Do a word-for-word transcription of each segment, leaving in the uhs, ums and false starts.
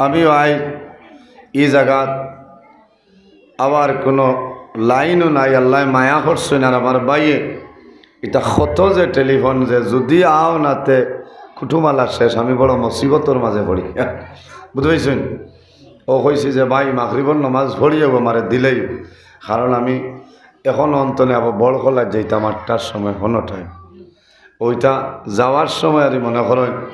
আমিও আইজ ই জাগাত আবার কুনু লাইনও নাই, আল্লায় মায়া করছইন। আর আমার ভাইয়ে ইতা কত যে টেলিফোন যে যুদি আও না তে কুটুমালা শেষ, আমি বড় মুসিবতর মাঝে পড়ি। বুঝতে পারছইন? ও কইছি যে, "ভাই, মাগরিবর নামাজ পড়িয়াউ আমারে দিলাইও, কারণ আমি অখন অন্তনে আবার বড়খলাত যাইতাম আটটার সময়, হনো টাইম।" ওইটা যাওয়ার সময় আর মনে করইন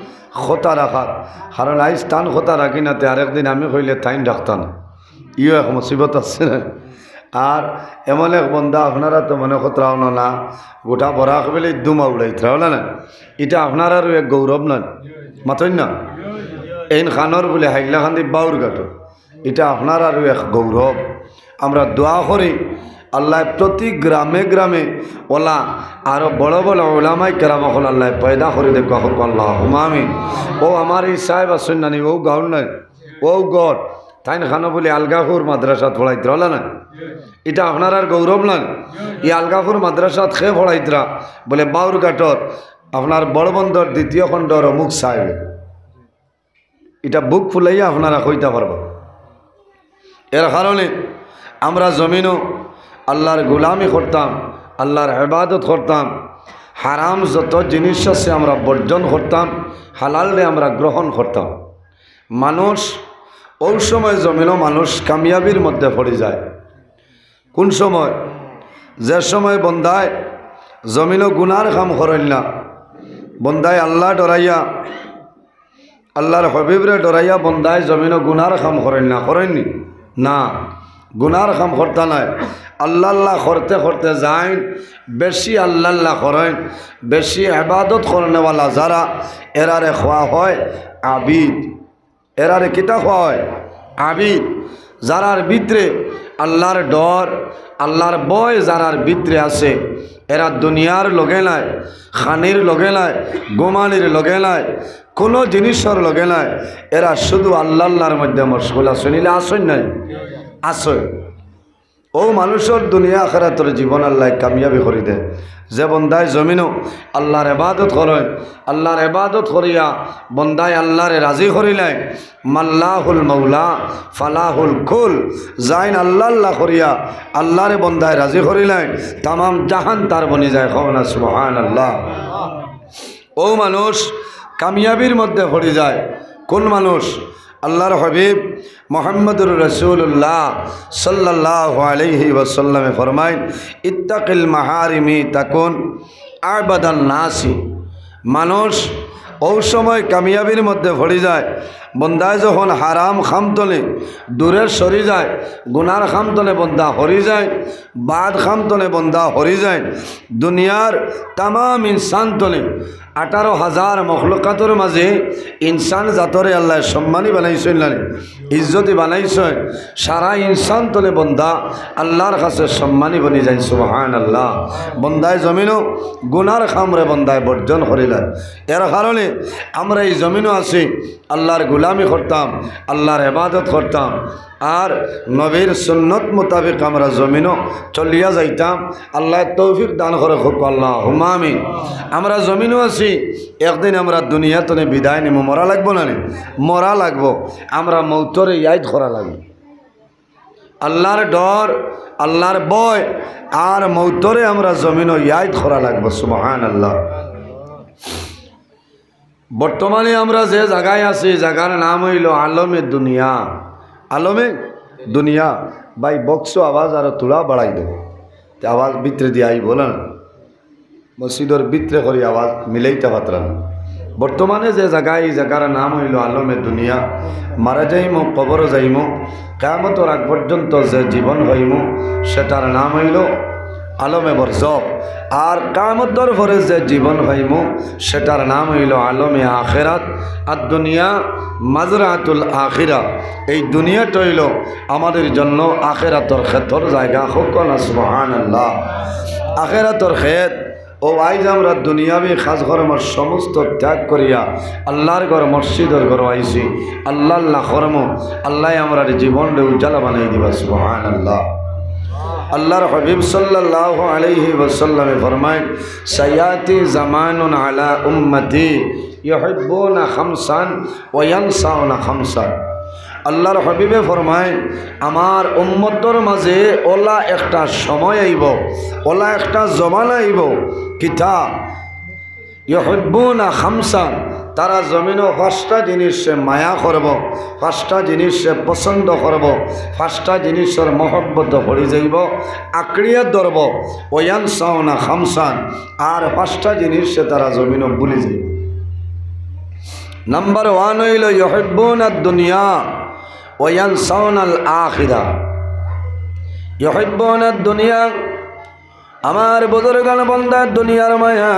কথা রাখার, কারণ আইজ তান কথা রাখি না তে আরেকদিন আমি কইলে তাইন রাখতা না, ইও এক মুসিবত আছে না। আর এমন এক বন্দা আপনারা তো মনে করতরাও না, গোটা বরাক ভ্যালিত ধুমা উড়াইতরা, অলা না? ইটা আপনারারও এক গৌরব নায়? মাতইন না? এইন খানর বুলে হাইলাকান্দি বাউরঘাটর, ইটা আপনারারও এক গৌরব। আমরা দোয়া করি আল্লায় প্রতি গ্রামে গ্রামে অলা আরো বড় বড় উলামায়ে কেরাম অকল আল্লায় পয়দা করি দেউক্কা, কউক্কা আল্লাহুম্মা আমিন। ও আমার ই সাহেব আছইন না নি, অউ গাউর নায়, অউ ঘর, তাইন খানো বুলে আলগাপুর মাদ্রাসাত পড়াইতরা, অলা না? ইটা আপনারার গৌরব নায়? ই আলগাপুর মাদ্রাসাত কে পড়াইতরা? বুলে বাউরঘাটর আপনার বড় বন্দর দ্বিতীয় খণ্ডর অমুক সাহেব। ইটা বুক ফুলাইয়া আপনারা কইতা পারবা। এর কারণে আমরা জমিনো আল্লার গুলামি করতাম, আল্লার ইবাদত করতাম, হারাম যত জিনিস আছে আমরা বর্জন করতাম, হালালরে আমরা গ্রহণ করতাম। মানুষ অউ সময় জমিনো মানুষ কামিয়াবির মধ্যে পড়ি যায়। কুন সময়? যে সময় বন্দায় জমিনো গুনার কাম করইন না, বন্দায় আল্লা ডরাইয়া, আল্লার হাবিবরে ডরাইয়া বন্দায় জমিনো গুনার কাম করইন না, করইন নি? না, গুনার কাম করতা নায়। আল্লা আল্লা করতে করতে যাইন, বেশি আল্লা আল্লা করইন, বেশি ইবাদত করনেওয়ালা যারা, এরারে কওয়া হয় আবিদ। এরারে কিতা কওয়া হয়? আবিদ। যারার ভিতরে আল্লার ডর, আল্লার ভয় যারার ভিতরে আছে, এরা দুনিয়ার লগে নায়, খানির লগে নায়, ঘুমানির লগে নায়, কুনু জিনিসর লগে নায়, এরা শুধু আল্লা আল্লার মধ্যে মশগুল আছে। নিলে আছইন নায়? আছে। অউ মানুষর দুনিয়া আখেরাতর জীবন আল্লায় কামিয়াবি করি দেয়। যে বন্দায় জমিনো আল্লার ইবাদত করইন, আল্লার ইবাদত করিয়া বন্দায় আল্লারে রাজি করিলাইন, মাল্লাহুল মাওলা ফালাহুল কুল, যাইন আল্লা আল্লা করিয়া আল্লারে বন্দায় রাজি করিলাইন, তামাম জাহান তার বনি যায়। কও না সুবহানাল্লাহ। অউ মানুষ কামিয়াবির মধ্যে পড়ি যায়। কুন মানুষ? আল্লার হাবিব মুহাম্মদুর রাসূলুল্লাহ সাল্লাল্লাহু আলাইহি ওয়াসাল্লামে ফরমাইন, "ইত্তাকিল মাহারিমি তাকুন আবাদান নাসি।" মানুষ অউ সময় কামিয়াবির মধ্যে পড়ি যায়, বন্দায় যখন হারাম কাম তনে দূরে সরি যায়, গুনার কাম তনে বন্দা হরি যায়, বাদ কাম তনে বন্দা হরি যায়, দুনিয়ার তামাম ইনসান তনে আঠারো হাজার মখলুকাতর মাঝে ইনসান জাতরে আল্লায় সম্মানী বানাইছইন না নি? ইজ্জতি বানাইছইন। সারা ইনসান তনে বন্দা আল্লার কাছে সম্মানী বনি যাইন। সুবহানাল্লাহ। বন্দায় জমিনো গুনার কামরে বন্দায় বর্জন করিলা। এর কারণে আমরা ই জমিনো আছি, আল্লার গুলামি করতাম, আল্লার ইবাদত করতাম, আর নবীর সুন্নত মোতাবেক আমরা জমিনো চলিয়া যাইতাম। আল্লায় তৌফিক দান করউক, কউক্কা আল্লাহুম্মা আমিন। আমরা জমিনো আছি, একদিন আমরা দুনিয়া তনে বিদায় নিমু, মরা লাগবো না নি? মরা লাগবো। আমরা মৌতরে ইয়াদ করা লাগবো। আল্লার ডর, আল্লার ভয় আর মৌতরে আমরা জমিনো ইয়াদ করা লাগবো। সুবহানাল্লাহ। বর্তমানে আমরা যে জাগায় আছি, জাগার নাম অইলো আলমে দুনিয়া। আলমে দুনিয়া। ভাই, বক্সো আওয়াজ আরো থুড়া বাড়াই দেও, তে আওয়াজ ভিতরেদি আইবো না। মসজিদর ভিতরে করি আওয়াজ মিলাইতা পারতাম না। বর্তমানে যে জাগায়, ই জাগার নাম অইলো আলমে দুনিয়া। মারা যাইমু, কবরো যাইমু, কিয়ামতর আগ পর্যন্ত যে জীবন পাইমু, সেটার নাম অইলো আলমে বরজখ। আর কিয়ামতর পরে যে জীবন পাইমু, সেটার নাম অইলো আলমে আখেরাত। আর দুনিয়া মাজরাতুল আখিরা। এই দুনিয়াটা অইলো আমাদের জন্য আখেরাতর খেতর জাগা। কউক্কা না সুবহানাল্লাহ। আখেরাতর খেত। অউ আইজ আমরা দুনিয়াবি কাজকর্মর সমস্ত ত্যাগ করিয়া আল্লার ঘর, মসজিদর ঘরো আইছি। আল্লা আল্লা করমু, আল্লায় আমরার জীবনরে উজালা বানাই দিবা। সুবহানাল্লাহ। আল্লার হাবিব সাল্লাল্লাহু আলাইহি ওয়াসাল্লামে ফরমাইন, "সায়াতি জামানুন আলা উম্মতি ইউহিব্বুনা খামসান ওয়া ইয়ানসাউনা খামসান।" আল্লাহর হাবিবে ফরমাইন, আমার উম্মতর মাঝে অলা একটা সময় আইবো, অলা একটা জমানা আইবো, কিতা? ইউহিব্বুনা খামসান, তারা জমিনো পাঁচটা জিনিসরে মায়া করবো, পাঁচটা জিনিসরে পছন্দ করবো, পাঁচটা জিনিসর মহব্বত পড়ি যাইবো, আঁকড়িয়া ধরবো। ওয়ানসাউনা খামসান, আর পাঁচটা জিনিসরে তারা জমিনো ভুলি যাইবো। নাম্বার ওয়ান অইলো ইউহিব্বুনাদ দুনিয়া ওয়ানসাউনাল আখিরা। ইউহিব্বুনাদ দুনিয়া, আমার বুজুর্গান, বন্দা দুনিয়ার মায়া,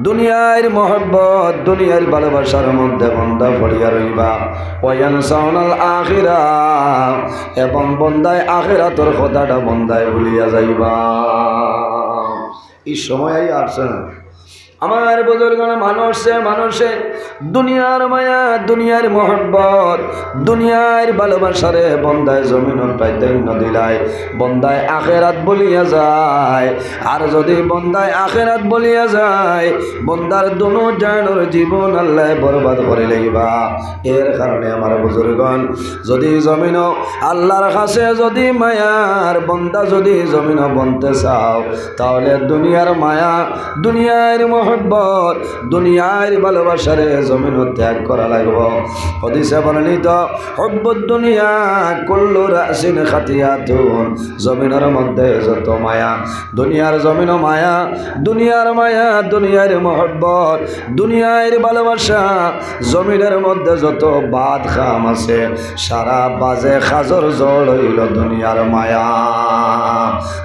দুনিয়ার মহব্বত, দুনিয়ার ভালোবাসার মধ্যে বন্দা পড়িয়া রইবা। ওয়ানসাউনাল আখিরা, এবং বন্দায় আখিরাতর কথাটা বন্দায় ভুলিয়া যাইবা। ই সময় আইয়া আছে না? আমার বুজুর্গান, মানুষে, মানুষে দুনিয়ার মায়া, দুনিয়ার মহব্বত, দুনিয়ার ভালোবাসারে বন্দায় জমিনো প্রাধান্য দিলায়, বন্দায় আখিরাত ভুলিয়া যায়। আর যদি বন্দায় আখিরাত ভুলিয়া যায়, বন্দার দুনো জাহানর জীবন আল্লায় বরবাদ করি লাইবা। এর কারণে আমার বুজুর্গান, যদি জমিনো আল্লাহর কাছে যদি মায়ার বন্দা যদি জমিনো বনতে চাও, তাহলে দুনিয়ার মায়া, দুনিয়ার মহব্বত, দুনিয়ার ভালোবাসারে জমিনো ত্যাগ করা লাগবো। হাদিসে বর্ণিত, হুব্বুদ দুনিয়া কুল্লু রাসিন খাতিয়াতুন, জমিনর মধ্যে যত মায়া, দুনিয়ার জমিনো মায়া, দুনিয়ার মায়া, দুনিয়ার মহব্বত, দুনিয়ার ভালোবাসা, জমিনর মধ্যে যত বাদ কাম আছে, সারা বাজে কাজর জড় অইলো দুনিয়ার মায়া।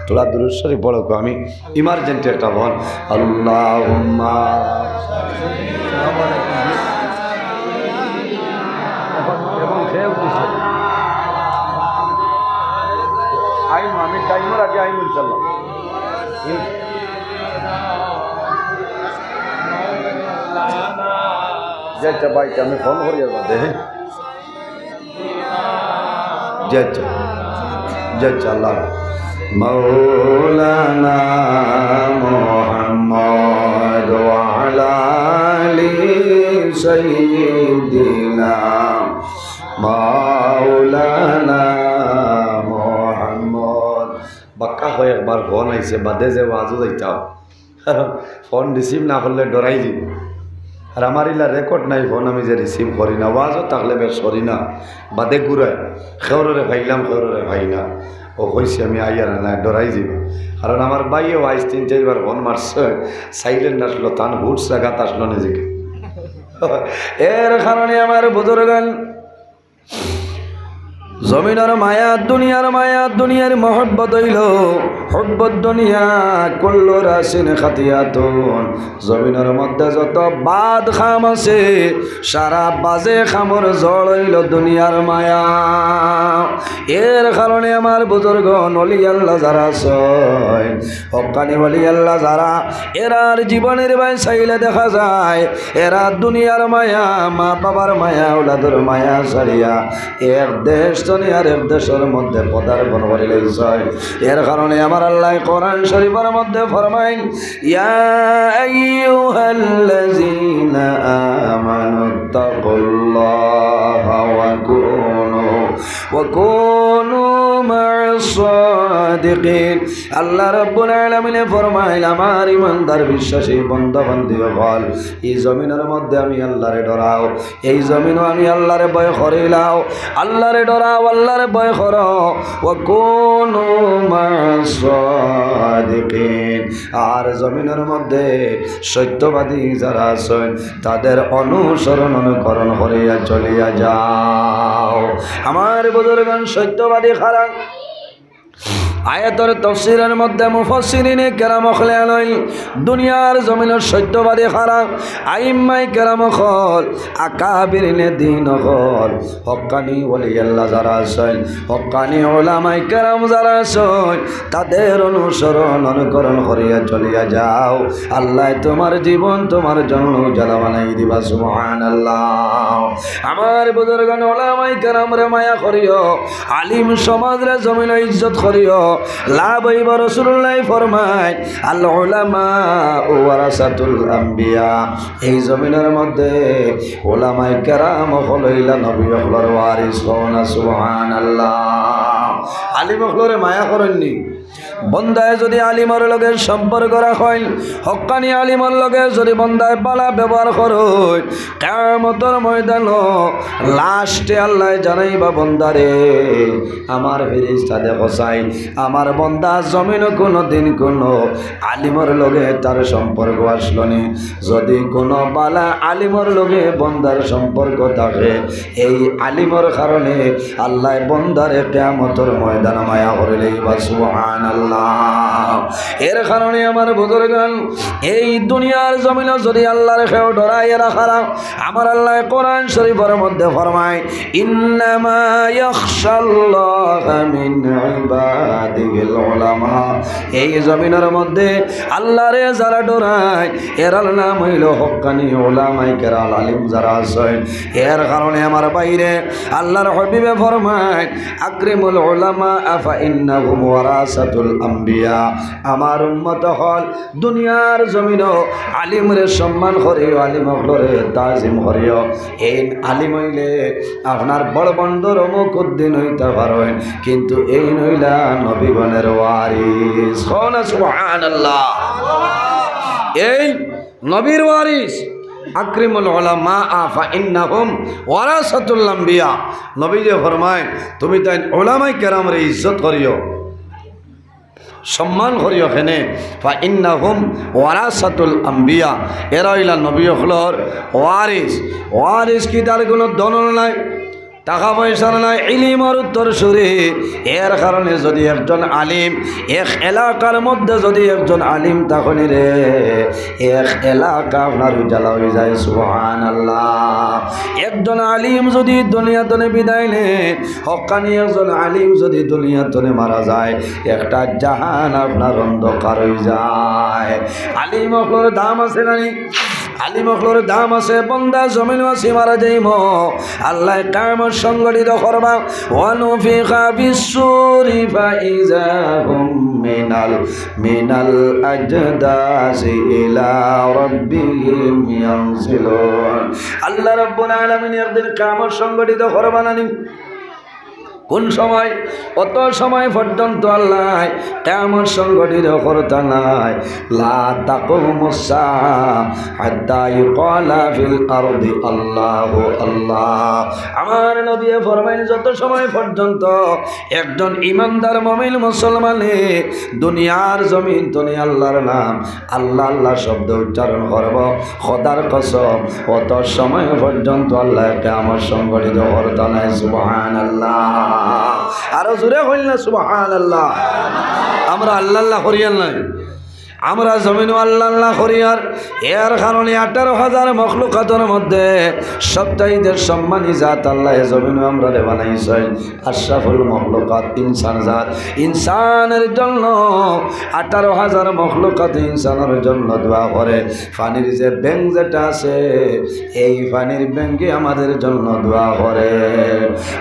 থুড়া দুরূদ শরীফ পড়ো কো, আমি ইমার্জেন্সি একটা ফোন। আল্লাহুম্মা। এবং সে উদ্দেশ্য। আইন, আমি টাইমর আগে আইন ইনশাল্লাহ। যে আচ্ছা ভাই, আমি ফোন করি আর বাদে, হ্যাঁ? যে আচ্ছা, যে আচ্ছা, আল্লাহ। মাওলানা মুহাম্মদ ওয়া আলা আলি সাইয়্যিদিনা মাওলানা মুহাম্মদ। বাক্কা কয়েকবার ফোন আইছে, বাদে যে ওয়াজো যাইতাম। কারণ ফোন রিসিভ না করলে ডরাই যাইবো। আর আমার ইলা রেকর্ড নাই, ফোন আমি যে রিসিভ করি না, ওয়াজো থাকলে বেশ করি না, বাদে ঘুরাই, খেউররে পাইলাম, খেউররে পাই না। ও কইছি আমি আইয়ার না, ডরাই যাইবো। কারণ আমার ভাইও আইজ তিন চাইরবার ফোন মারছে, সাইলেন্ট আসলো, তান হুট জাগাত আসলো নিজেকে। এর কারণে আমার বুজুর্গান, জমিনর মায়া, দুনিয়ার মায়া, দুনিয়ার মহব্বত অইলো হুব্বুদ দুনিয়া কুল্লু রাসিন খাতিয়াতুন। জমিনর মধ্যে যত বাদ কাম আছে, সারা বাজে কামর জড় অইলো দুনিয়ার মায়া। এর কারণে আমার বুজুর্গ অলি আল্লাহ যারা আছইন, হক্কানি অলি আল্লাহ যারা, এরার জীবনর বায় চাইলে দেখা যায়, এরা দুনিয়ার মায়া, মা বাবার মায়া, আওলাদর মায়া ছাড়িয়া এক দেশ তনে আর এক দেশর মধ্যে পদার্পণ করি লাইছে। এর কারণে আমার আল্লায় কোরআন শরীফর মধ্যে ফরমাইন, ইয়া আইয়ুহাল্লাযীনা আমানুত্তাকুল্লাহা ওয়া কুনু, ওয়া কুনু মা'আস সাদিকিন। আল্লাহ রাব্বুল আলামিনে ফরমাইলা, আমার ইমানদার বিশ্বাসী বন্দা বান্দি অকল, ই জমিনর মধ্যে আমি আল্লাহরে ডরাও, এই জমিনো আমি আল্লাহরে ভয় করিলাও, আল্লাহরে ডরাও, আল্লাহরে ভয় করো। ওয়া কুনু মা'আস সাদিকিন, আর জমিনর মধ্যে সত্যবাদী যারা আছইন, তাদের অনুসরণ অনুকরণ করিয়া চলিয়া যাও। আমার বুজুর্গান, সত্যবাদী কারা? আয়াতর তফসিরর মধ্যে মুফাসসিরিনে কেরাম অকলে আনইন, দুনিয়ার জমিনর সত্যবাদী কারা? আইম্মায়ে কেরাম অকল, আকাবিরিনে দ্বীন অকল, হক্কানি ওলি আল্লাহ যারা আছইন, হক্কানি উলামায়ে কেরাম যারা আছইন, তাদের অনুসরণ অনুকরণ করিয়া চলিয়া যাও। আল্লায় তুমার জীবন তুমার জন্য উজালা বানাই দিবা। সুবহানাল্লাহ। আমার বুজুর্গান, উলামায়ে কেরামরে মায়া করিও, আলিম সমাজরে জমিনো ইজ্জত করিও। লাভ অইবো। রাসূলুল্লাহ ফরমায়, "আল উলামা ওয়ারাসাতুল আম্বিয়া।" এই জমিনর মধ্যে উলামায়ে কেরাম অকল অইলা নবী অকলর ওয়ারিস। কও না সুবহানাল্লাহ। আলিম অকলরে মায়া করইন নি? বন্দায় যুদি আলিমর লগে সম্পর্ক রাখইন, হক্কানি আলিমর লগে যুদি বন্দায় ভালা ব্যবহার করইন, কিয়ামতর ময়দানো লাস্টে আল্লায় জানাইবা, "বন্দারে, আমার ফিরিস্তা দেখো চাই, আমার বন্দা জমিনো কুনুদিন কুনু আলিমর লগে তার সম্পর্ক আছলো নি?" যুদি কুনু ভালা আলিমর লগে বন্দার সম্পর্ক থাকে, এই আলিমর কারণে আল্লায় বন্দারে কিয়ামতর ময়দানো মায়া করিলাইবা। সুবহানাল্লাহ। এর কারণে আমার বুজুর্গান, এই দুনিয়ার জমিনো যুদি আল্লারে কেউ ডরাইয়া রাখরা, আমার আল্লায় কোরআন শরীফর মধ্যে ফরমায়, "ইন্নামা ইয়াখশাল্লাহা মিন ইবাদিহিল উলামা।" এই জমিনর মধ্যে আল্লারে যারা ডরায়, এরার নাম অইলো হক্কানি উলামায়ে কেরাম, আলিম যারা আছইন। এর কারণে আমার ভাইরে, আল্লার হাবিবে ফরমায়, "আকরিমুল উলামা ফা ইন্নাহুম ওয়ারাসাতুল আম্বিয়া।" আমার উম্মত অকল, দুনিয়ার জমিনো আলিমরে সম্মান করিও, আলিম অকলরে তাজিম করিও। এইন আলিম অইলে আপনার বড় ভন্ড মুকুদ্দিন অইতা পারইন, কিন্তু এইন অইলা নবীগণের ওয়ারিস। কও না সুবহানাল্লাহ। এইন নবীর ওয়ারিস। আকরিমুল উলামা ফা ইন্নাহুম ওয়ারাসাতুল আম্বিয়া। নবীজি ফরমায়, "তুমি তাইন উলামায়ে কেরামরে ইজ্জত করিও, সম্মান করিও কেনে, ফা ইন্নাহুম ওয়ারাসাতুল আম্বিয়া।" এরা অইলা নবী অকলর ওয়ারিস। ওয়ারিস কিতা? তার কুনু ধন নাই, টাকা পয়সা নাই, ইলিমর উত্তরসূরি। এর কারণে যুদি একজন আলিম, এক এলাকার মধ্যে যুদি একজন আলিম থাকইন রে, এক এলাকা আপনার উজালা অইযায়। সুবহানাল্লাহ। একজন আলিম যুদি দুনিয়া তনে বিদায় নেয়, হক্কানি একজন আলিম যুদি দুনিয়া তনে মারা যায়, একটা জাহান আপনার অন্ধকার অইযায়। আলিম অকলর দাম আছে না নি? আলিম অকলর দাম আছে। বন্দা জমিনো আছি, মারা যাইমু, আল্লায় কিয়ামত সংগঠিত করবা। ওয়া নুফিখা ফিস সূরি ফাইযা হুম মিনাল, মিনাল আজদাসি ইলা রাব্বিহিম ইয়ানসিলুন। আল্লাহ রাব্বুল আলামিন একদিন কিয়ামত সংগঠিত করবা না নি? কুন সময়? অত সময় পর্যন্ত আল্লায় কিয়ামত সংগঠিত করতা নায়। লা তাকুমুস সাআ হাত্তা ইউকালা ফিল আরদি আল্লাহু আল্লাহ। আমার নবীয়ে ফরমাইন, যত সময় পর্যন্ত একজন ইমানদার মুমিন মুসলমানে দুনিয়ার জমিন তনে আল্লাহর নাম আল্লাহ আল্লাহ শব্দ উচ্চারণ করবো, খোদার কসম, অত সময় পর্যন্ত আল্লায় কিয়ামত সংগঠিত করতা নায়। সুবহানাল্লাহ। আরো জোরে কইন না সুবহানাল্লাহ। আমরা আল্লাহ আল্লাহ করিয়ার নায়, আমরা জমিনো আল্লাহ আল্লাহ করিয়ার। এর কারণে আঠারো হাজার মখলুকাতর মধ্যে সবচাইতে সম্মানী জাত আল্লায় জমিনো আমরারে বানাইছইন। আশরাফুল মখলুকাত ইনসান জাত, ইনসানের জন্য আঠারো হাজার মখলুকাত ইনসানের জন্য দোয়া করে। পানির যে ব্যাঙ যেটা আছে, এই পানির ব্যাঙে আমাদের জন্য দোয়া করে।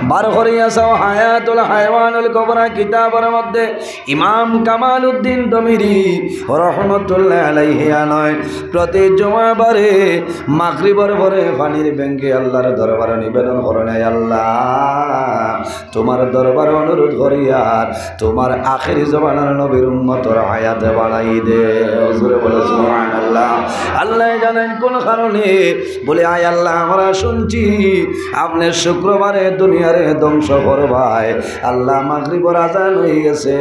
বার করিয়া চাও, হায়াতুল হায়ওয়ানুল কুবরা কিতাবর মধ্যে ইমাম কামালউদ্দিন দমিরি রহমতুল্লাহ আলাইহি আনয়, প্রতি জুমাবারে মাগরিবর পরে পানির ব্যাঙে আল্লাহর দরবারে নিবেদন করইন, "আয় আল্লাহ, তুমার দরবারে অনুরোধ করিয়ার তুমার আখেরি জমানার নবীর উম্মতর হায়াতে বাড়াই দেও।" জোরে বলো সুবহানাল্লাহ। আল্লায় জানইন কুন কারণে, বলে, "আয় আল্লাহ, আমরা শুনছি আপনে শুক্রবারে দুনিয়ারে ধ্বংস করবায়। আল্লাহ, মাগরিবর আজান অইগেছে,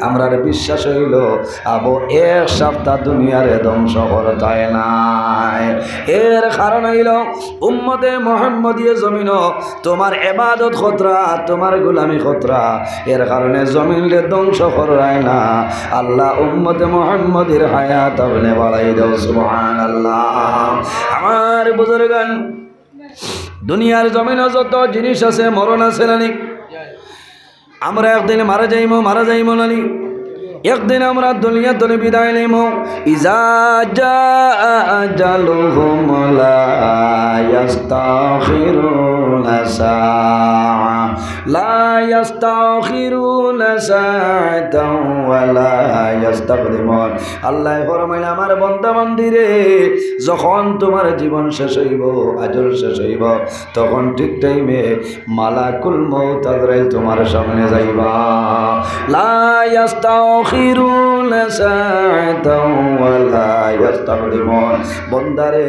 আমরার বিশ্বাস অইলো আবো এক সপ্তাহ দুনিয়ারে ধ্বংস করতায় নায়।" এর কারণ অইলো উম্মতে মুহাম্মদিয়ে জমিনো তুমার ইবাদত করতরা, তুমার গোলামি করতরা, এর কারণে জমিনরে ধ্বংস কররায় না। আল্লাহ, উম্মতে মুহাম্মদির হায়াত আপনে বাড়াই দেও। সুবহানাল্লাহ। আমার বুজুর্গান, দুনিয়ার জমিনো যত জিনিস আছে, মরণ আছে না নি? আমরা একদিন মারা যাইমু, মারা যাইমু না নি? একদিন আমরা দুনিয়া তনে বিদায় নিমু। ইজা জাআ আজালুহুম লা ইয়াস্তাখিরুনা সাআ لا يستأخرون ساعة ولا يستقدمون। আল্লায় ফরমাইন, আমার বন্দা বান্দিরে, যখন তুমার জীবন শেষ অইবো, আজল শেষ অইবো, তখন ঠিক টাইমে মালাকুল মউত আজরাইল তুমার সামনে যাইবা। لا يستأخرون ساعة ولا يستقدمون। বন্দারে,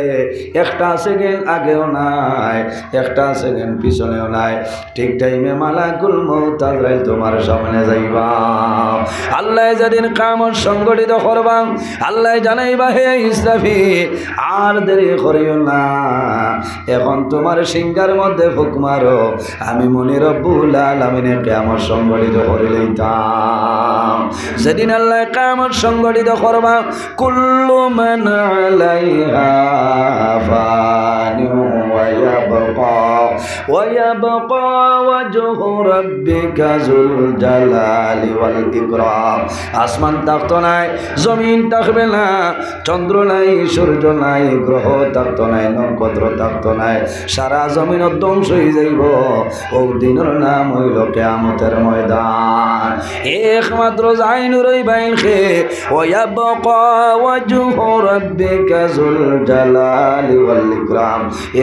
একটা সেকেন্ড আগেও নাই, একটা সেকেন্ড পিছনেও নাই, ঠিক টাইমে মালাকুল মউত আজরাইল তুমার সামনে যাইবা। আল্লায় যেদিন কিয়ামত সংঘটিত করবা, আল্লায় জানাইবা, হে ইসরাফিল, আর দেরি করিও না, এখন তুমার শিঙ্গার মধ্যে ফুক মারো, আমি মনি রব্বুল আলামিনে কিয়ামত সংঘটিত করি লইতাম। যেদিন আল্লায় কিয়ামত সংঘটিত করবা, كل من عليها فان ويبقى ويبقى وجه ربك ذو الجلال والإكرام। আসমান থাকতো নায়, জমিন থাকবে না, চন্দ্র নাই, সূর্য নাই, গ্রহ থাকতো নায়, নক্ষত্র থাকতো নায়, সারা জমিন ধ্বংস অই যাইবো। অউ দিনর নাম অইলো কিয়ামতর ময়দান। একমাত্র জাইন রইবাইন কে, ويبقى وجه ربك ذو الجلال والإكرام।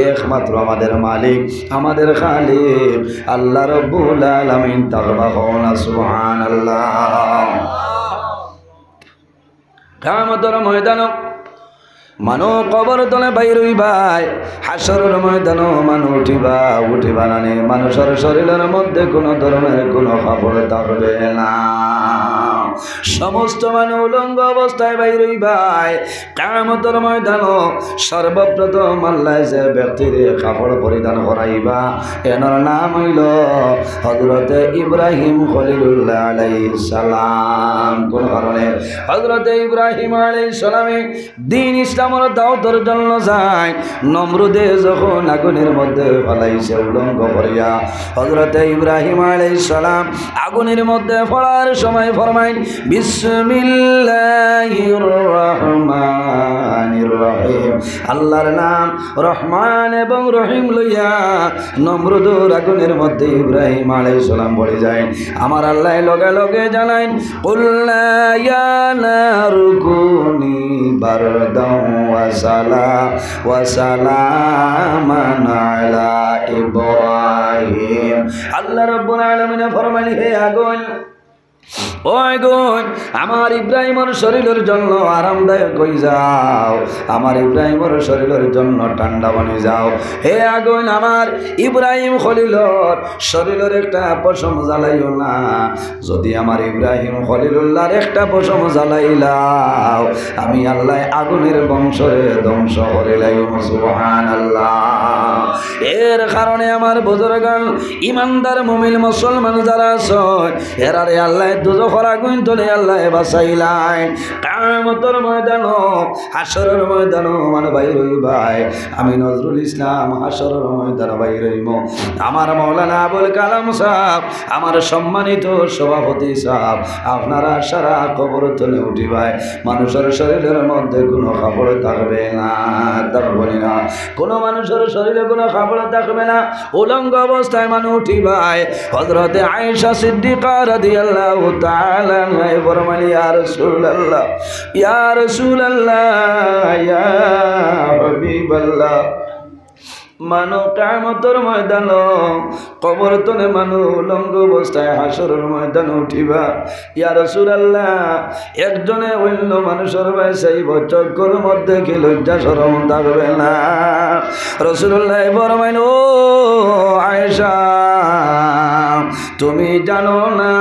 একমাত্র আমাদের মালিক, আমাদের খালিক আল্লাহ রব্বুল আলামিন থাকবা। কও না সুবহানাল্লাহ। কিয়ামতর ময়দানো মানুষ কবর তনে বাইর অইবায়, হাশরর ময়দানো মানুষ উঠিবা, উঠিবা নানি, মানুষর শরীলর মধ্যে কুনু ধরনের কুনু কাপড় থাকবে না। সমস্ত মানুষ উলঙ্গ অবস্থায় বাইর অইবায়। কিয়ামতর ময়দানো সর্বপ্রথম আল্লায় যে ব্যক্তিরে কাপড় পরিধান করাইবা, এনর নাম অইলো হযরতে ইব্রাহিম খলিলুল্লাহ আলাইহিস সালাম। কুন কারণে? হযরতে ইব্রাহিম আলাইহিস সালামে দিন ইসলামর দাওয়াতর জন্য যাইন, নমরুদে যখন আগুনর মধ্যে ফালাইছে উলঙ্গ করিয়া, হযরতে ইব্রাহিম আলাইহিস সালাম আগুনর মধ্যে পড়ার সময় ফরমাইন, বিসমিল্লাহির রহমানির রহিম। আল্লাহর নাম রহমান এবং রহিম লইয়া নমরুদর আগুনর মধ্যে ইব্রাহিম আলাইহিস সালাম পড়ি যাইন। আমার আল্লায় লগে লগে জানাইন, قلنا يا نار كوني بردا وسلا-، وسلاما على إبراهيم। আল্লাহ রাব্বুল আলামিনে ফরমাইন, হে আগুন, ও আগুন, আমার ইব্রাহিমর শরীলর জন্য আরামদায়ক অই যাও, আমার ইব্রাহিমর শরীলর জন্য ঠান্ডা বনি যাও। হে আগুন, আমার ইব্রাহিম খলিলর শরীলর একটা পশম জ্বালাইও না। যদি আমার ইব্রাহিম খলিলুল্লাহর একটা পশম জ্বালাইলাও, আমি আল্লায় আগুনর বংশরে ধ্বংস করিলাইমু। সুবহানাল্লাহ। এর কারণে আমার বুজুর্গান, ইমানদার মুমিন মুসলমান যারা আছইন, এরারে আল্লায় দুজখর আগুন তনে আল্লায় বাঁচাইলাইন। কিয়ামতর ময়দানো, হাশরর ময়দানো মানুষ বাইর অইবায়। আমি নজরুল ইসলাম হাশরর ময়দানো বাইর অইমু। আমার মাওলানা আবুল কালাম সাব, আমার সম্মানিত সভাপতি সাব, আপনারা সারা কবর তনে উঠিবায়। মানুষর শরীলর মধ্যে কুনু কাপড় থাকবে না, থাকবে না। কুনু মানুষর শরীলো কুনু কাপড় থাকবে না, উলঙ্গ অবস্থায় মানুষ উঠিবায়। হযরতে আয়েশা সিদ্দিকা রাদিয়াল্লাহু তাআলা আনহায় ফরমাইন, ইয়া রাসূলুল্লাহ, ইয়া রাসূলুল্লাহ, ইয়া হাবিবাল্লাহ, মানুষ কিয়ামতর ময়দানো কবর তনে মানুষ উলঙ্গ অবস্থায় হাশরর ময়দানো উঠিবা। ইয়া রাসূলুল্লাহ, একজনে অইন্য মানুষর বায় চাইবো, চউখর মধ্যে কি লজ্জা শরম থাকবে না? রাসূলুল্লাহ ফরমাইন, ও আয়েশা, তুমি জানো না,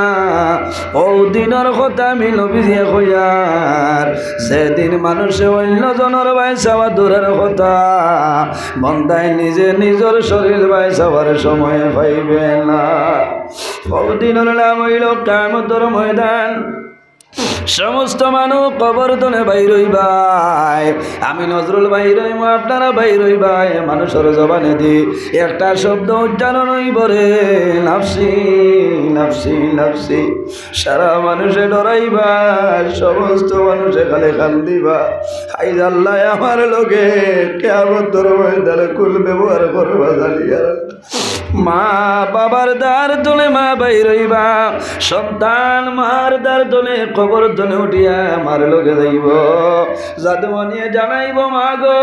অউ দিনর কথা আমি নবীজিয়ে কইয়ার, যেদিন মানুষে অইন্য জনর বায় চাওয়া দূরর কথা, বন্দায় নিজে নিজর শরীল বায় চাওয়ার সময় পাইবে না। অউ দিনর নাম অইলো কিয়ামতর ময়দান। সমস্ত মানুষ কবর তনে বাইর অইবায়। আমি নজরুল বাইর অইমু, আপনারা বাইর অইবায়। মানুষর জবানেদি একটা শব্দ উচ্চারণ অইবো রে, নাফসি নাফসি নাফসি। সারা মানুষে ডরাইবা, সমস্ত মানুষে খালি কান্দিবা। আইজ আল্লায় আমার লগে কিয়ামতর ময়দানো কুন ব্যবহার করবা জানি আর। মা বাবার দার তনে মা বাইর অইবা, সন্তান মার দার তনে কবর তনে উঠিয়া মার লগে যাইবো। জাদুমণিয়ে জানাইবো, "মা গো,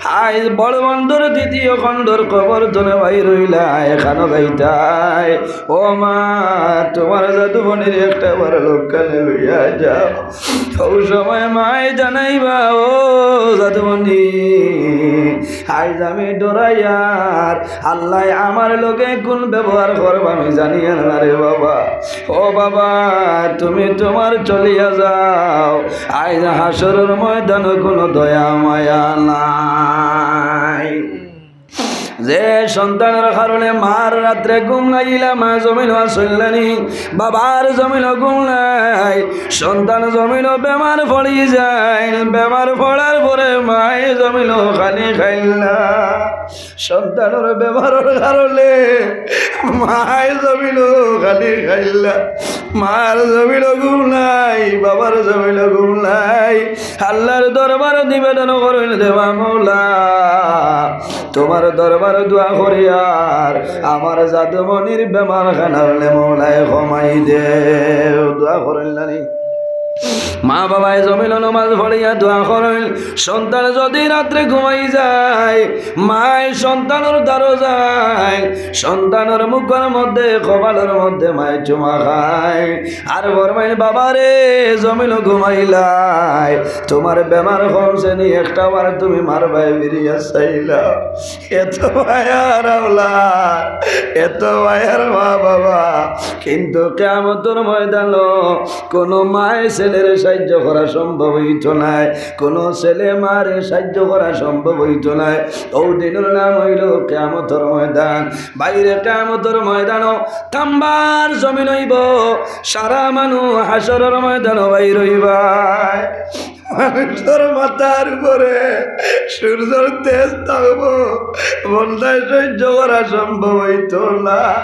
আইজ বড় বন্দর দ্বিতীয় খণ্ডর কবর তনে বাইর অইলায়, কানো যাইতায়? ও মা, তুমার জাদুমণির একটা বার লগে লইয়া যাও।" অউ সময় মায় জানাইবা, "ও জাদুমণি, আইজ আমি ডরাইয়ার, আল্লায় আমার লগে কুন ব্যবহার করবা আমি জানিয়ার না রে বাবা। ও বাবা, তুমি তুমার চলিয়া যাও, আইজ হাশরর ময়দানো কুনু দয়া মায়া নাই।" যে সন্তানর কারণে মার রাত্রে ঘুম লাগিলা, মা জমিনো আছইন না নি, বাবার জমিনো ঘুম নাই, সন্তান জমিনো বেমার পড়ি যাইন, বেমার পড়ার পরে মায় জমিনো খানি খাইন না। সন্তানর বেমারর কারণে মায় জমিনো খানি খাইন না। মার জমিনো ঘুম নাই, বাবার জমিনো ঘুম নাই। আল্লার দরবারো নিবেদন করইন, "দেবা মৌলা, তুমার দরবারো দোয়া করিয়ার, আমার জাদুমণির বেমার খানার নে মৌলায় কমাই দেও।" দোয়া করইন না নি? মা বাবায় জমিনো নমাজ পড়িয়া দোয়া করইন। সন্তান যুদি রাত্রে ঘুমাই যায়, মায় সন্তানর দারো যায়, সন্তানর মুখর মধ্যে, কপালর মধ্যে মায় চুমা খায়। আর ফরমাইন, "বাবারে, জমিনো ঘুমাইলায়, তুমার বেমার কমছে নি? একটা বার তুমি মার বায় ফিরিয়া চাইলাও।" এত মায়ার আওলাদ, এত মায়ার মা বাবা, কিন্তু কিয়ামতর ময়দানো কুনু মায় ছেলেরে সাহায্য করা সম্ভব অইতো নায়, কুনু ছেলে মারে সাহায্য করা সম্ভব অইতো নায়। অউ দিনর নাম অইলো কিয়ামতর ময়দান। বাইরে কিয়ামতর ময়দানো তাম্বার জমিন অইবো, সারা মানুষ হাশরর ময়দানো বাইর অইবায়। মানুষর মাথার উপরে সূর্যর তেজ থাকবো, বন্দায় সহ্য করা সম্ভব অইতো না।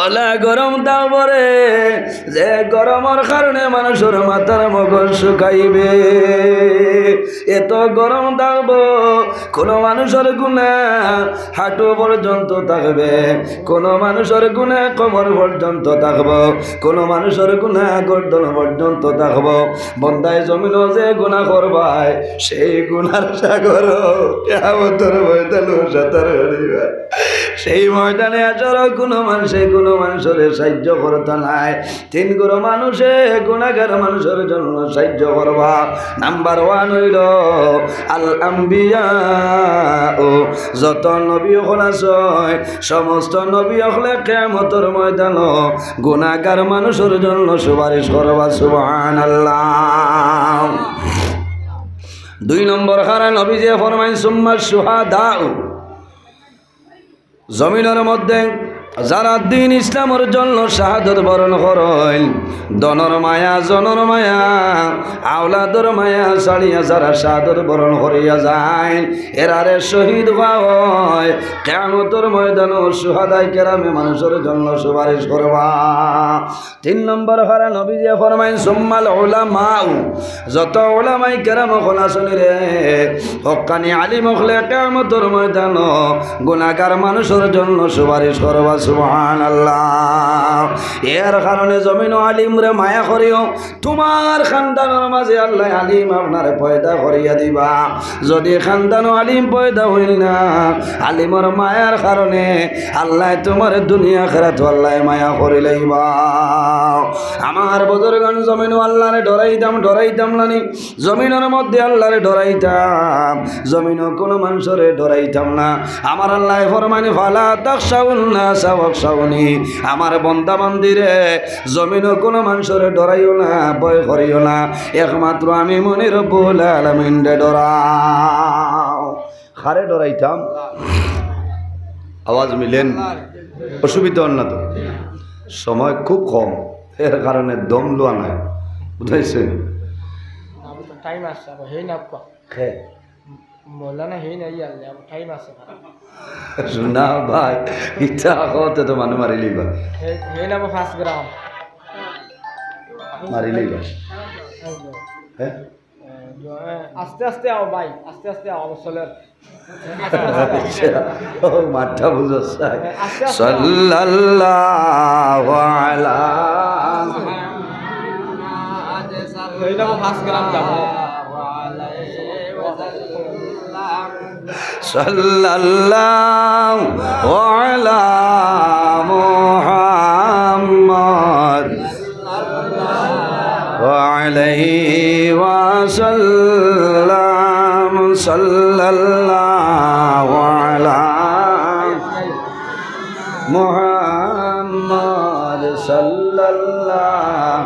অলা গরম থাকবো রে, যে গরমর কারণে মানুষর মাথার মগজ শুকাইবে। এত গরম থাকবো, কুনু মানুষর গুনা হাঁটু পর্যন্ত থাকবে, কুনু মানুষর গুনা কোমর পর্যন্ত থাকবো, কুনু মানুষর গুনা গর্দন পর্যন্ত থাকবো। বন্দায় জমিনো যে গুনা করবায়, সেই গুনার সাগরো কিয়ামতর ময়দানো সাঁতার কাটিবায়। সেই ময়দানে হাশরো কুনু মানষে কুনু মানষরে সাহায্য করতা নায়। তিন গুরু মানুষে গুনাগার মানুষর জন্য সাহায্য করবা। নাম্বার ওয়ান অইলো আল আম্বিয়া। যত নবী অকল আছইন, সমস্ত নবী অকলে কিয়ামতর ময়দানো গুনাগার মানুষর জন্য সুপারিশ করবা। সুবহানাল্লাহ। দুই নম্বর খারা নবীজিয়ে ফরমাইন, "সুম্মা শুহাদাউ।" জমিনর মধ্যে যারা দ্বীন ইসলামর জন্য শাহাদত বরণ করইন, ধনর মায়া, জনর মায়া, আওলাদর মায়া ছাড়িয়া যারা শাহাদত বরণ করিয়া যাইন, এরারে শহীদ কওয়া অয়। কিয়ামতর ময়দানো শুহাদায়ে কেরামে মানুষর জন্য সুপারিশ করবা। তিন নম্বর খারা নবীজিয়ে ফরমাইন, "সুম্মাল উলামাউ।" যত উলামায়ে কেরাম অকল আছইন রে, হক্কানি আলিম অকলে কিয়ামতর ময়দানো গুনাগার মানুষর জন্য সুপারিশ করবা। সুবহানাল্লাহ। এর কারণে জমিনো আলিমরে মায়া করিও, তুমার খানদানর মাঝে আল্লায় আলিম আপনারে পয়দা করিয়া দিবা। যুদি খানদানো আলিম পয়দা অইল না, আলিমর মায়ার কারণে আল্লায় তুমারে দুনিয়া আখিরাতো আল্লায় মায়া করিলাইবা। আমার বুজুর্গান, জমিনো আল্লারে ডরাইতাম, ডরাইতাম না নি? জমিনর মধ্যে আল্লারে ডরাইতাম, জমিনো কুনু মানষরে ডরাইতাম না। আমার আল্লায় ফরমাইন, "ফালা তাখশাউন নাসা ওয়াখশাউনি।" আমার বন্দা বান্দিরে, জমিনো কুনু মানষরে ডরাইও না, ভয় করিও না, একমাত্র আমি মনি রব্বুল আলামিনরে ডরাও। কারে ডরাইতাম? আওয়াজ মিলেন? অসুবিধা অর না তো? সময় খুব কম, এর কারণে দম লওয়া নাই, বুঝাইছে? টাইম আছে, আবার হেই না আপা। খে। মৌলানা, হেই নাই, ইয়ার টাইম আছে। না ভাই, ইতা কওতে তো মানু মারি লইবা। হে, হে নামো পাঁচ গ্রাম। মারি লইবা। হ্যাঁ? আস্তে আস্তে আও ভাই, আস্তে আস্তে আও, চলের। আচ্ছা, ও মাতটা বুঝছ না। আস্তে আস্তে আও। সাল্লাল্লাহু আলা। এই দেখো, পাঁচ গ্রাম যাবো। সাল্লাল্লাহু আলা মুহাম্মদ। وعليه وسلم. صلى الله على محمد. صلى الله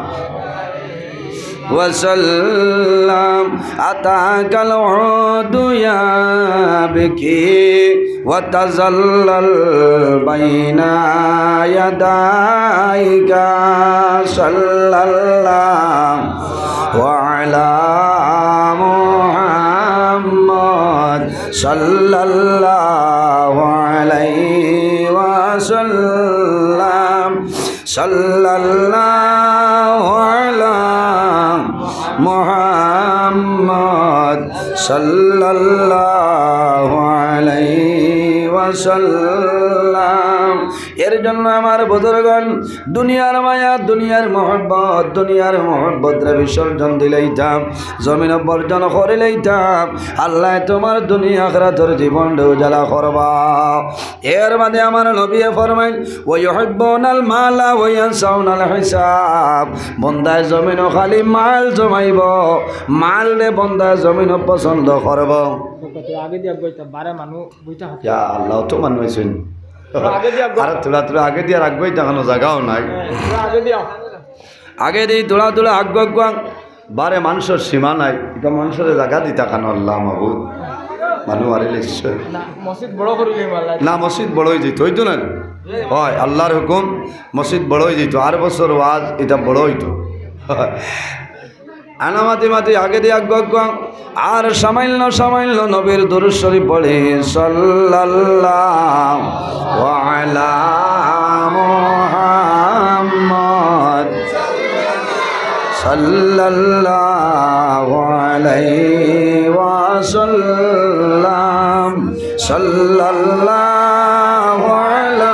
وسلم. أتاك العود يبكي وتذلل بين يديك. صلى الله على محمد. صلى الله عليه وسلم. صلى الله على محمد. صلى الله عليه وسلم. এর জন্য আমার বুজুর্গান, দুনিয়ার মায়া, দুনিয়ার মহব্বত, দুনিয়ার মহব্বতরে বিসর্জন দিলাইতাম, জমিন বর্জন করিলাইতাম। আল্লায় তুমার দুনিয়া আখিরাতর জীবনরে উজালা করবা। এর বাদে আমার নবীয়ে ফরমাইন, "ওয়া ইউহিব্বুনাল মালা ওয়া ইয়ানসাউনাল হিসাব।" বন্দায় জমিনো খালি মাল জমাইবো, মালরে বন্দায় জমিনো পছন্দ করবো। আগে দিয়া বইতা, বারে মানু বইতা হতো। ইয়া আল্লাহ, অত মানু আইছইন। আগে দিয়া আর থুড়া থুড়া আগে দিয়া রাখবো, ইতা কোনো জাগাও নাই। আগে দিয়া। আগে দি থুড়া থুড়া আগুয়া আগুয়া। বারে মানষর সীমা নাই, ইতা মানষরে জাগা দিতা কানো আল্লাহ মাবুদ। মানু মারি লিখছে। না, মসজিদ বড় করিলে মাল্লা। না, মসজিদ বড় অই যাইতো, অইতো না? অয়, আল্লাহর হুকুম, মসজিদ বড় অই যাইতো। আর বছর ওয়াজ, ইতা বড় অইতো। আনা মাতি মাতি আগে দি আগুয়া আগুয়া। আর সামান্য সামান্য নবীর দুরূদ শরীফ পড়ি, সাল্লাল্লাহু আলা মুহাম্মদ। صلى الله عليه وسلم. صلى الله على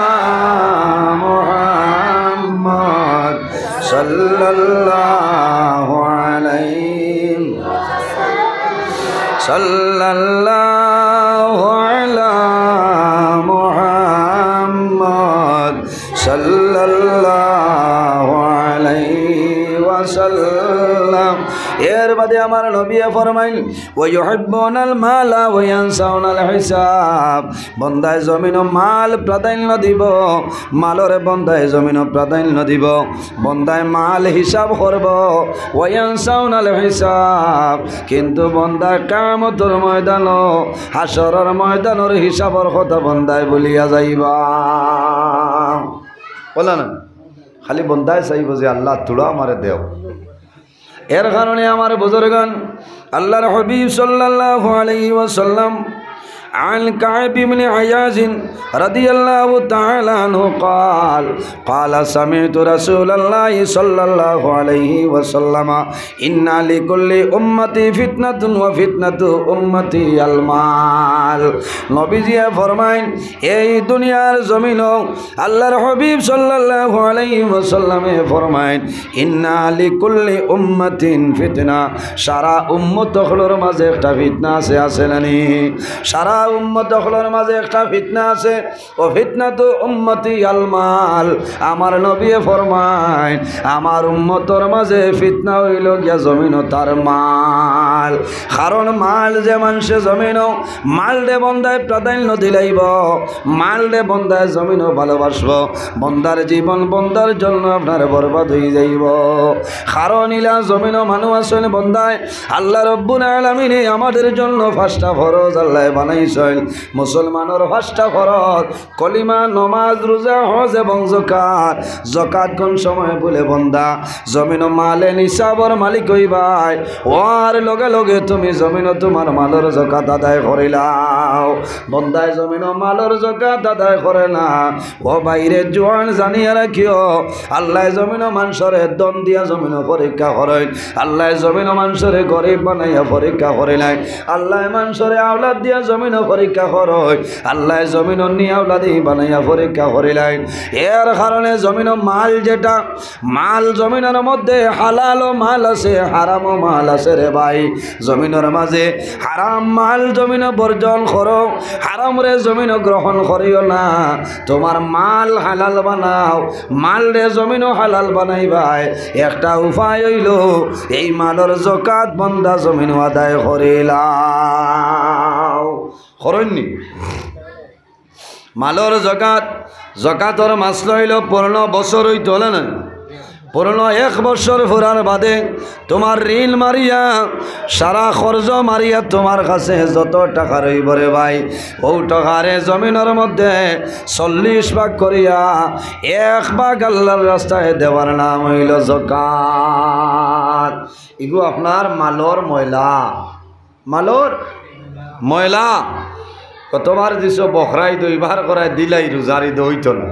محمد. صلى الله عليه. صلى الله على محمد. সাল্লাল্লাহু আলাইহি ওয়াসাল্লাম। এর বাদে আমার নবীয়ে ফরমাইন, "ওয়া ইউহিব্বুনাল মালা ওয়া ইয়ানসাউনাল হিসাব।" বন্দায় জমিনো মাল প্রাধান্য দিবো, মালরে বন্দায় জমিনো প্রাধান্য দিবো, বন্দায় মাল হিসাব করবো, "ওয়া ইয়ানসাউনাল হিসাব।" কিন্তু বন্দায় কিয়ামতর ময়দানো, হাশরর ময়দানর হিসাবর কথা বন্দায় ভুলিয়া যাইবা। বলা না? খালি বন্দায় চাইবো যে, "আল্লাহ, থুড়া আমারে দেও।" এর কারণে আমার বুজুর্গান, আল্লাহর হাবিব সাল্লাল্লাহু আলাইহি ওয়াসাল্লাম, عن كعب بن عياض رضي الله تعالى عنه قال، قال سمعت رسول الله صلى الله عليه وسلم، إن لكل أمة فتنة وفتنة أمتي المال। নবীজিয়ে ফরমাইন, এই দুনিয়ার জমিনো আল্লাহর হাবিব সাল্লাল্লাহু আলাইহি ওয়াসাল্লামে ফরমাইন, "ইন্না লিকুল্লি উম্মাতিন ফিতনা।" সারা উম্মত অকলর মাঝে একটা ফিতনা আছে, আছে না নি? সারা উম্মত অকলর মাঝে একটা ফিতনা আছে। "ওয়া ফিতনাতু উম্মতি আল মাল।" আমার নবীয়ে ফরমাইন, আমার উম্মতর মাঝে ফিতনা অইলো গিয়া জমিনো তার মাল। কারণ মাল যে মানষে জমিনো, মালরে বন্দায় প্রাধান্য দিলাইবো, মালরে বন্দায় জমিনো ভালোবাসবো, বন্দার জীবন বন্দার জন্য আপনার বরবাদ অই যাইবো। কারণ ইলা জমিনো মানুষ আছইন বন্দায়, আল্লাহ রব্বুল আলামিনে আমাদের জন্য পাঁচটা ফরজ আল্লায় বানাইছইন। মুসলমানর পাঁচটা ফরজ, কলিমা, নমাজ, রোজা, হজ এবং জকাত। জকাত কোন সময় বুলে বন্দা জমিনো মালে নিসাবর মালিক অইবায়, অর লগে লগে তুমি জমিনো তুমার মালর জকাত আদায় করিলাও। বন্দায় জমিনো মালর জকাত আদায় করে না, ও ভাইরে জোয়ান জানিয়া রাখিও, আল্লায় জমিনো মানষরে ধন দিয়া জমিনো পরীক্ষা করইন, আল্লায় জমিনো মানষরে গরিব বানাইয়া পরীক্ষা করিলাইন, আল্লায় মানষরে আওলাদ দিয়া জমিনো পরীক্ষা করইন, আল্লায় জমিনো নি আওলাদি বানাইয়া পরীক্ষা করিলাইন। এর কারণে জমিনো মাল যেটা, মাল জমিনর মধ্যে হালালও মাল আছে, হারামও মাল আছে রে ভাই। জমিনর মাঝে হারাম মাল জমিনো বর্জন করো, হারামরে জমিনো গ্রহণ করিও না। তুমার মাল হালাল বানাও, মালরে জমিনো হালাল বানাইবায়। একটা উপায় অইলো, এই মালর জকাত বন্দা জমিনো আদায় করিলাও। করইননি? মালর জকাত, জকাতর মাসলা অইলো পুরনো বছর অইতো অইলো না, পুরনো এক বছর ফুরার বাদে তুমার ঋণ মারিয়া, সারা কর্জ মারিয়া তুমার কাছে যত টেকা রইবো রে ভাই, অউ টেকারে জমিনর মধ্যে চল্লিশ ভাগ করিয়া এক ভাগ আল্লার রাস্তায় দেওয়ার নাম অইলো জকাত। ইগু আপনার মালর ময়লা, মালর ময়লা। কতবার দিছো বখরাই দইবার করায় দিলাই রোজারি দইতো না।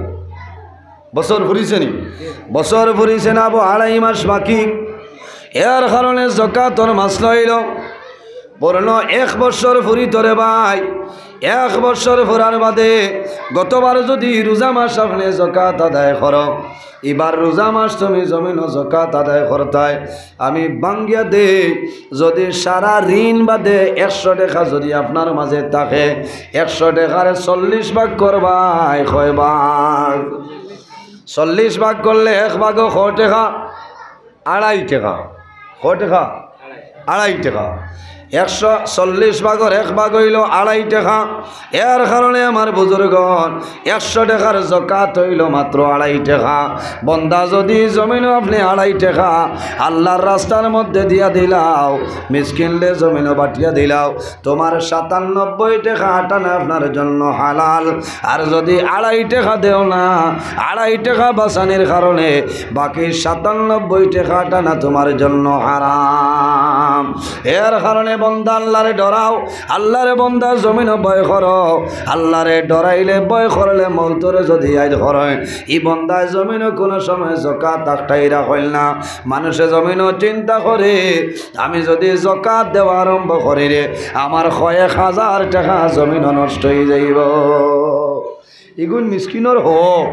বছর ফুরিছে নি? বছর ফুরিছে না, আবো আড়াই মাস বাকি। এর কারণে জকাতর মাসলা অইলো, পুরনো এক বছর ফুরিতো রে ভাই, এক বছর ফুরার বাদে গতবার যদি রোজা মাস আপনে জকাত আদায় করো, ইবার রোজা মাস তুমি জমিনো জকাত আদায় করতায়, আমি ভাঙ্গিয়া দেই, যদি সারা ঋণ বাদে একশো টেকা যদি আপনার মাঝে থাকে, একশো টেকারে চল্লিশ ভাগ করবায়, কয় ভাগ? চল্লিশ ভাগ করলে এক ভাগও কয় টেকা? আড়াই টেকা। কয় টেকা? আড়াই টেকা। একশো চল্লিশ ভাগর এক ভাগ অইলো আড়াই টেকা। এর কারণে আমার বুজুর্গন, একশো টেকার জকাত অইলো মাত্র আড়াই টেকা। বন্দা, যদি জমিনো আপনে আড়াই টেকা আল্লার রাস্তার মধ্যে দিয়া দিলাও, মিসকিনরে জমিনো বাটিয়া দিলাও, তুমার সাতানব্বই টেকা আটানা আপনার জন্য হালাল। আর যদি আড়াই টেকা দেও না, আড়াই টেকা বাঁচানির কারণে বাকি সাতানব্বই টেকা আটানা তুমার জন্য হারাম। এর কারণে বন্দা আল্লারে ডরাও, আল্লারে বন্দা জমিনো ভয় করো। আল্লারে ডরাইলে, ভয় করলে মউতরে যদি আইজ করইন, ই বন্দায় জমিনো কুনু সময় জকাত আটকাই রাখইল না। মানষে জমিনো চিন্তা করে, আমি যদি জকাত দেওয়া আরম্ভ করি রে, আমার কয়েক হাজার টেকা জমিনো নষ্ট অইযাইবো। ইগুন মিসকিনর হক,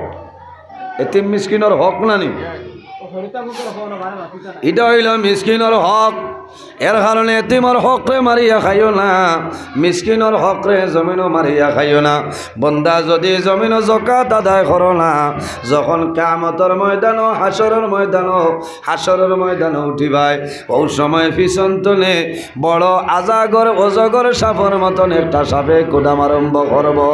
এতিম মিসকিনর হক না নি? ইটা অইলো মিসকিনর হক। এর কারণে এতিমর হকরে মারিয়া খাইও না, মিসকিনর হকরে জমিনো মারিয়া খাইও না। বন্দা, যদি জমিনো জকাত আদায় করো না, যখন কিয়ামতর ময়দানো, হাশরর ময়দানো, হাশরর ময়দানো উঠিবায়, অউ সময় পিছন তনে বড় আজাগর অজগর সাপর মতন একটা সাপে কুদাম আরম্ভ করবো,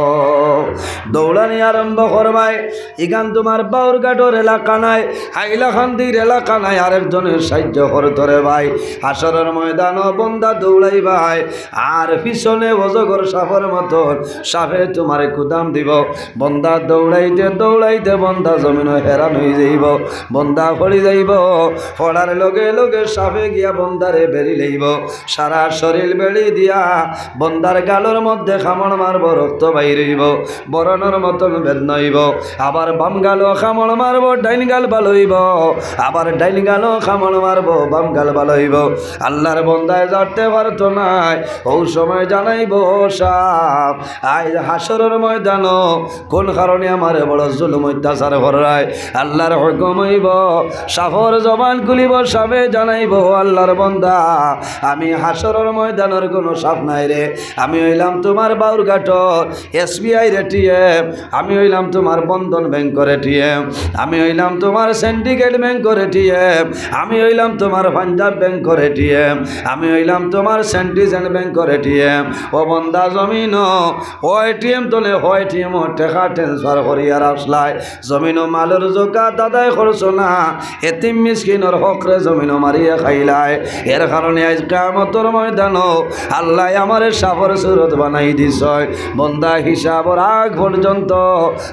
দৌড়ানি আরম্ভ করবায়। ইখান তুমার বাউরঘাটর এলাকা নায়, হাইলাকান্দির এলাকা নায়, আরেকজনে সাইয্য করতো রে ভাই। হাশরর ময়দানো বন্দা দৌড়াইবায়, আর পিছনে অজগর সাপর মতন সাপে তুমারে কুদাম দিবো। বন্দা দৌড়াইতে দৌড়াইতে বন্দা জমিনো হেরান অইযাইবো, বন্দা পড়িযাইবো। পড়ার লগে লগে সাপে গিয়া বন্দারে বেড়ি লইবো, সারা শরীল বেড়ি দিয়া বন্দার গালর মধ্যে কামড় মারবো, রক্ত বাইর অইবো, বরনর মতন বেদনা অইবো। আবার বাম গালো কামড় মারবো, ডাইন গাল ভালা অইবো। আবার ডাইন গালো কামড় মারবো, বাম গাল ভালা অইবো। আল্লার বন্দায় জানতে পারতো নায়, অউ সময় জানাইবো, "ও সাপ, আইজ হাশরর ময়দানো কুন কারণে আমারে বড় জুলুম অত্যাচার কররায়।" আল্লার হুকুম অইবো, সাপর জবান খুলিবো, সাপে জানাইবো, "ও আল্লার বন্দা, আমি হাশরর ময়দানর কুনু সাপ নায় রে, আমি অইলাম তুমার বাউরঘাটর এসবিআইর এটিএম, আমি অইলাম তুমার বন্ধন ব্যাংকর এটিএম, আমি অইলাম তুমার সিন্ডিকেট ব্যাংকর এটিএম, আমি অইলাম তুমার পাঞ্জাব ব্যাংকর এটিএম।" এটিএম, আমি অইলাম তুমার সেন্টিজেন ব্যাংকর এটিএম। ও বন্দা, জমিনো ও এটিএম তনে হ এটিএমো টেকা ট্রান্সফার করিয়ার আসলায়। জমিনো মালর জকাত আদায় করছো না, এতিম মিসকিনর হকরে জমিনো মারিয়া খাইলায়। এর কারণে আইজ কিয়ামতর ময়দানো আল্লায় আমারে সাপর সুরত বানাই দিছইন। বন্দা, হিসাবর আগ পর্যন্ত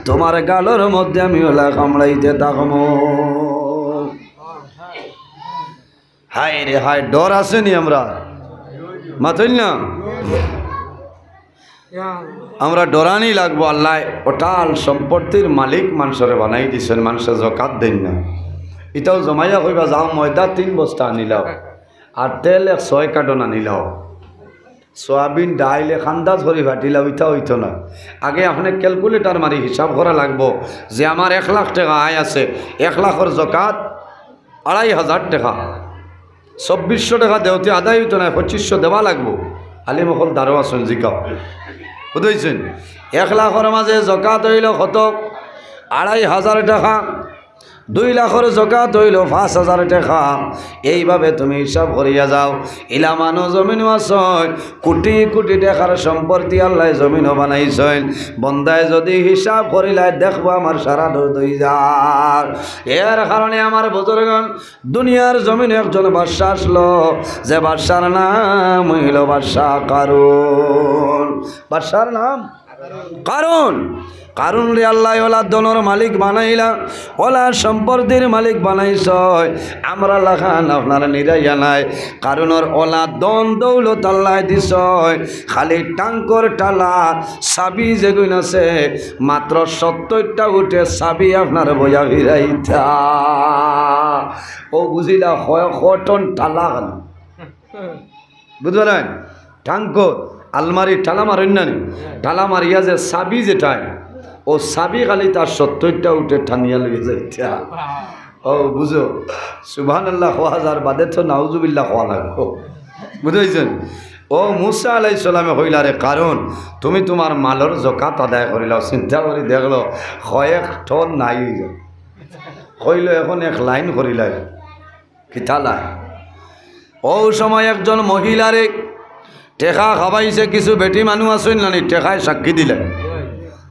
তুমার গালর মধ্যে আমি অলা কামড়াইতে থাকমু। হায় রে হায়, ডর আছে নি আমরা? মাতইন না? আমরা ডরানি লাগবো। আল্লায় অটাল সম্পত্তির মালিক মানষরে বানাই দিছইন, মানষে জকাত দেইন না। ইতাও জমাইয়া কইবা, যাও ময়দা তিন বস্তা আনিলাও, আর তেল এক ছয় কার্টন আনিলাও, সয়াবিন ডাইল এক আন্দাজ করি ফাটিলাও, ইতা অইতো না। আগে আপনে ক্যালকুলেটর মারি হিসাব করা লাগবো যে আমার এক লাখ টেকা আয় আছে, এক লাখর জকাত আড়াই হাজার টেকা, চব্বিশশো টেকা দেওতে আদায় অইতো নায়, পঁচিশশো দেওয়া লাগবো। আলিম অকল দারো আছইন, জিকাও। বুঝছইন? এক লাখর মাঝে জকাত অইলো কত? আড়াই হাজার টেকা। দুই লাখর জকাত অইলো পাঁচ হাজার টেকা। এইভাবে তুমি হিসাব করিয়া যাও। ইলা মানুষ জমিনো আছইন, কুটি কুটি টেকার সম্পত্তি আল্লায় জমিনো বানাইছইন। বন্দায় যুদি হিসাব করিলায়, দেখবো আমার সারা দৌড় অই যার। এর কারণে আমার বুজুর্গগণ, দুনিয়ার জমিনো একজন বাদশা আছলো, যে বাদশার নাম অইলো বাদশা কারুন। বাদশার নাম কারুন। কারুনরে আল্লায় অলা ধনর মালিক বানাইলা, অলা সম্পত্তির মালিক বানাইছইন। আমরার লাখান আপনার নিরাইয়া নায়। কারুনর অলা ধন দৌলত আল্লায় দিছইন, খালি ট্যাঙ্কর ঠালা চাবি যেগুইন আছে, মাত্র সত্তইরটা উটে চাবি আপনার বইয়া ফিরাইতা। অউ বুঝিলা কয় কটন ঠালা খান। বুঝবা নায়? ট্যাঙ্কর আলমারি ঠালা মারইন না নি? ঠালা মারিয়া যে চাবি যেটায়, অউ চাবি খালি তার সত্তইরটা উটে টানিয়া লইয়া যাইতা। অউ বুঝো, সুবহানাল্লাহ কওয়া যার বাদে তো নাউজুবিল্লাহ কওয়া লাগবো। বুঝছইন? অউ মুসা আলাইহিস সালামে কইলা, "রে কারুন, তুমি তুমার মালর জকাত আদায় করিলাও।" চিন্তা করি দেখলো, কয়েক টন নাই অই যায়। কইলো, "এখন এক লাইন করিলাই।" কিতা লাই? অউ সময় একজন মহিলারে টেকা খাবাইছে, কিছু বেটি মানুষ আছইন না নি, টেকায় সাক্ষী দিলা।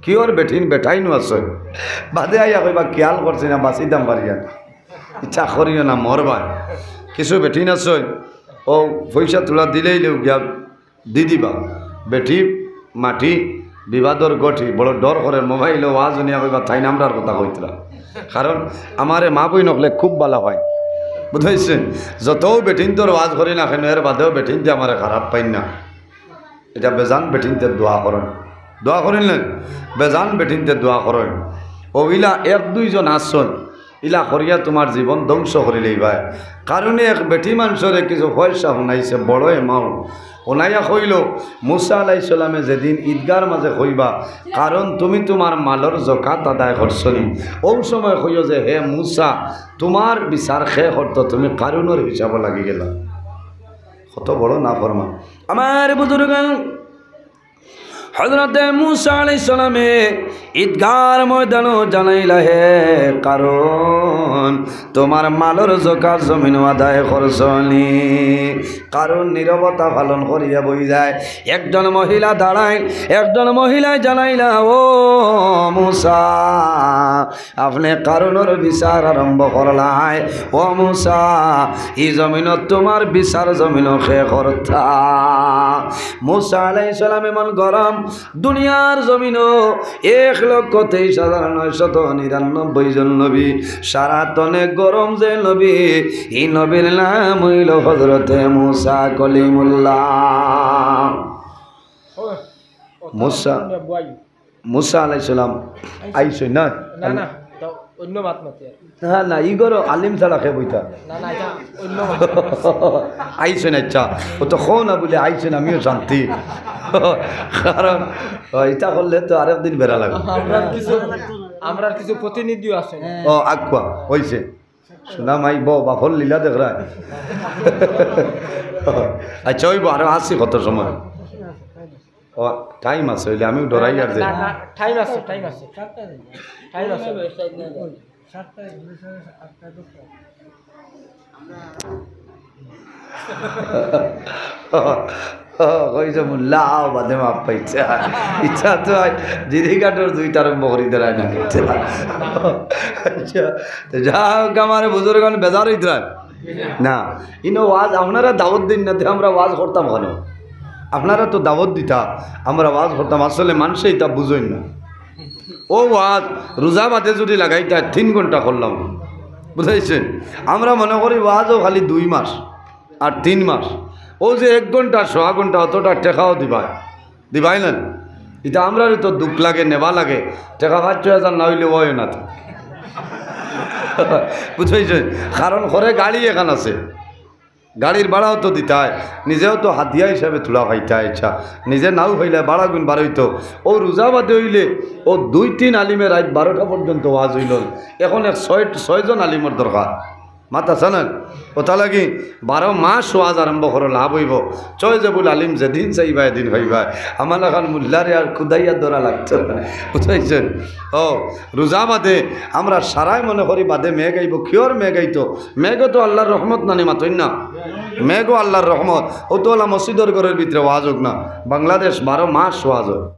কিওর বেটিন বেটাইনও আছইন। বাদে আইয়া কইবা, "খিয়াল করছি না, বাঁচিতাম পারিয়া না।" ইচ্ছা করিও না, মরবা। কিছু বেটিন আছইন, অউ পয়সা তুলা দিলেই লেউ গিয়া দি দিবা। বেটি মাটি বিবাদর গঠি, বড় ডর করের, মোবাইলো ওয়াজ হুনিয়া কইবা, "তাইন আমরার কথা কইতরা।" কারণ আমারে মা-বইন অকলে খুব ভালা পাইন, বুঝছইন? যতউ বেটিন্তর ওয়াজ করি না কেনে, এর বাদেও বেটিন্তে আমারে খারাপ পাইন না। ইটা বেজান বেটিন্তে দোয়া করইন, দোয়া করইন না, বেজান বেটিন্তে দোয়া করইন। অউ ইলা এক দুইজন আছইন, ইলা করিয়া তুমার জীবন ধ্বংস করিলাইবায়। কারুনে এক বেটি মানষরে কিছু পয়সা হুনাইছে, বড় amount। হুনাইয়া কইলো, "মুসা আলাইহিস সালামে যেদিন ইদগার মাঝে কইবা, 'কারুন, তুমি তুমার মালর জকাত আদায় করছো নি?' অউ সময় কইও যে, 'হে মুসা, তুমার বিচার কে করতো, তুমি কারুনর হিসাবো লাগি গেলা।'" কত বড় নাফরমান। আমার বুজুর্গান, হযরতে মুসা আলাইহিস সালামে ইদগার ময়দানো জানাইলা, "হে কারুন, তুমার মালর জকাত জমিনো আদায় করছো নি?" কারুন নীরবতা পালন করিয়া বই যায়। একজন মহিলা দাঁড়াইন, একজন মহিলায় জানাইলা, "ও মুসা, আপনে কারুনর বিচার আরম্ভ করলায়। ও মুসা, ই জমিনো তুমার বিচার জমিনো কে করতা?" মুসা আলাইহিস সালাম এমন গরম, দুনিয়ার জমিনো এক লক্ষ তেইশ হাজার নয়শত নিরানব্বই জন নবী, সারা তনে গরম যে নবী, ই নবীর নাম অইলো হযরতে মুসা কলিমুল্লাহ। মুসা মুসা আলাইহিস সালাম আইছইন না? না, না, তো অন্য মাত মাতি আর। না, না, ই ঘরো আলিম ছাড়া কে বইতা? না, না, ইটা অন্য মাত। আইছইন, আচ্ছা। অউ তো কও না বুলে আইছইন, আমিও শান্তি। কারণ, ও, ইটা করলে তো আরেক দিন বেড়া লাগবো। আমরার কিছু, আমরার কিছু প্রতিনিধিও আছইন। ও, আকুয়া, অইছে। সুনাম আইবো, বাপর লীলা দেখরায়। আচ্ছা, অইবো, আরো আছি কত সময়। ও, time আছে, অইলে আমিও ডরাই আর যে। না, না, time আছে, time আছে। Time আছে। কইছে, "মুল্লা, আও, বাদে মাফ পাইছে।" ইচ্ছা তো আই, জিরিঘাটর দুইটা আরম্ভ করি দেরায় না। আচ্ছা, তো যা হোক, আমার বুজুর্গান বেজার হইতরা না। ইনো ওয়াজ আপনারা দাওয়াত দিন না, তে আমরা ওয়াজ করতাম কেনে? আপনারা তো দাওয়াত দিতা, আমরা ওয়াজ করতাম। আসলে মানষে ইতা বুঝইন না। ও ওয়াজ রোজা বাদে যদি লাগাইতা, তিন ঘন্টা করলাম, বুঝাইছেন? আমরা মনে করি ওয়াজও খালি দুই মাস আর তিন মাস। ও যে এক ঘন্টা, সোয়া ঘন্টা, অতটা টেকাও দিবায়, দিবায় না। ইতা আমরারই তো দুখ লাগে, নেবা লাগে। টেকা পাঁচ ছয় হাজার না অইলে অয় না তো। বুঝাইছেন? কারণ ঘরে গাড়ি এখান আছে, গাড়ির ভাড়াও তো দিতায়, নিজেও তো হাদিয়া হিসাবে থুড়া পাইতায়। ইচ্ছা নিজে নাও পাইলে ভাড়া গুণ বাড়াইতো। ও রোজা বাদে অইলে ও দুই তিন আলিমে রাইত বারোটা পর্যন্ত ওয়াজ অইল। এখন এক ছয়, ছয়জন আলিমর দরকার। মাত আছে না? ওটা লাগি বারো মাস ওয়াজ আরম্ভ করো, লাভ অইবো। ছয় জবুল আলিম যেদিন চাইবা এদিন পাইবা। আমার লাখান মুল্লারে আর খুদাইয়া ধরা লাগতো না। বুঝাইছেন? ও রোজা বাদে আমরা সারায় মনে করি বাদে মেঘ আইবো, কিয়র মেঘ আইতো? মেঘও তো আল্লাহর রহমত নানি, মাতইন না? মেঘও আল্লাহর রহমত। ও তো আল্লাহ মসজিদর ঘরের ভিতরে ওয়াজ হোক না, বাংলাদেশ বারো মাস ওয়াজ হোক।